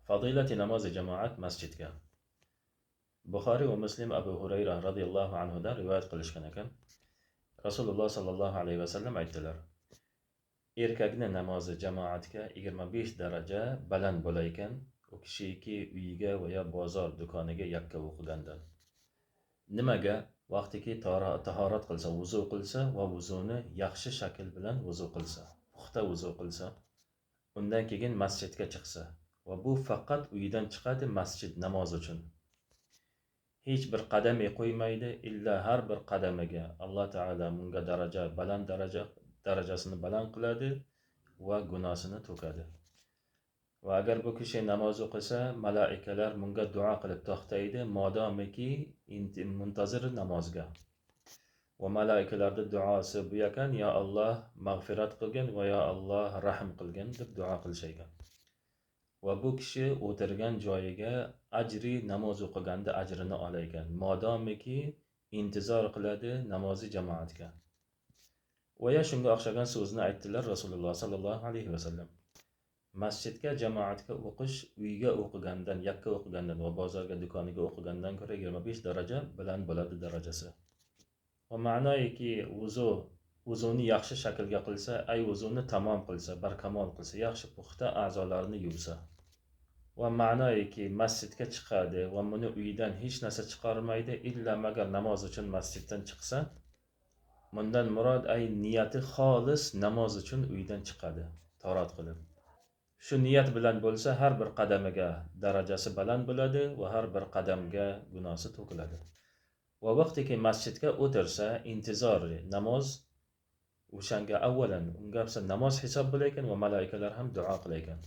Fazilati namozi jamoat masjidga. Buxoriy va Muslim Abu Hurayra radhiyallohu anhudan rivoyat qilishgan ekan. Rasululloh sallallohu alayhi vasallam aytdilar: Erkakni namozi jamoatga 25 daraja baland bo'lar ekan, u kishiki uyiga va yo bozor do'koniga yakka o'qigandan. Nimaga? Vaqtiki tahorat qilsa, vuzu qilsa va vuzuni yaxshi shakl bilan vuzu qilsa, puxta vuzu qilsa, undan keyin masjidga chiqsa va bu faqat uyidan chiqadi masjid namoz uchun. Hech bir qadami qo'ymaydi, illa har bir qadamiga Alloh taolo bunga daraja baland daraja darajasini baland qiladi va gunosini to'kadi. Va agar bu kishi namoz o'qisa, malaikalar bunga duo qilib to'xtaydi, modomiki muntazir namozga. Va malaikalarning duosi bu ekan: "Ya Alloh, mag'firat qilgin va ya Alloh, rahm qilgin" deb duo qilishar ekan. Va bu kishi o'tirgan joyiga ajri namoz o'qiganda ajrini olar ekan, modomiki intizor qiladi namozi jamoatga. Va ya shunga o'xshagan so'zni aytdilar Rasululloh sallallohu alayhi vasallam. Masjidga jamoatga o'qish uyga o'qigandan, yakka o'qigandan va bozorga, do'koniga o'qigandan ko'ra 25 daraja baland bo'ladi darajasi. Va ma'noiki vuzuni yaxshi shaklga qilsa, ay vuzuni tamom qilsa, barkamol qilsa, yaxshi puxta a'zolarini yuvsa. Va ma'noiki masjidga chiqadi va buni uyidan hech narsa chiqarmaydi, illa magar namoz uchun masjiddan chiqsa, bundan murod ay niyati xolis namoz uchun uydan chiqadi, tahorat qilib. Shu niyat bilan bo'lsa, har bir qadamiga darajasi baland bo'ladi va har bir qadamga gunosi to'kiladi. Va vaqtiki masjidga o'tirsa, intizor namoz o'shanga avvalan unga namoz hisob bo'lar ekan va malaikalar ham duo qilar ekan.